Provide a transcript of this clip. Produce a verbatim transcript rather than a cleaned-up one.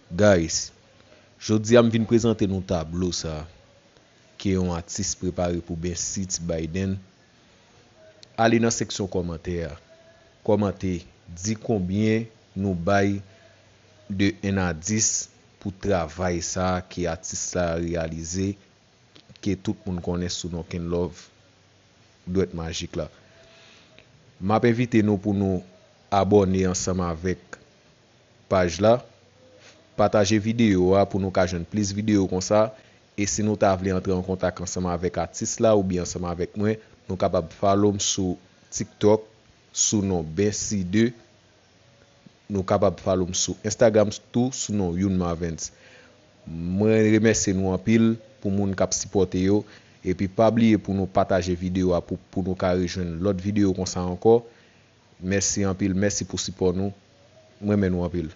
Guys, jodi a m vin prezante nou tablo sa ke yon atis prepare pou Bessie T Biden. Ale nan seksyon kòmantè a. Kòmante, di konbyen nou bay de en a dis pou travay sa ke atis la reyalize, ke tout moun konnen sou non Kenlove, dwèt majik la. M ap envite nou pou nou abòne ansanm avèk paj la. Pataje videyo a pou nou ka jwenn plis videyo konsa. E si nou ta vle antre an kontak ansanm avèk atis la oubyen ansanm avèk mwen, nou kapab follow m sou TikTok sou non Bessie de. Nou kapab follow m sou Instagram tou sou non Youn Marvens. Mwen remèsye nou anpil pou moun k ap sipòte yo. Epi pa bliye pou nou pataje videyo a pou, pou nou ka rejwenn lòt videyo konsa ankò. Mèsi anpil, mèsi pou sipò nou. M renmen nou anpil.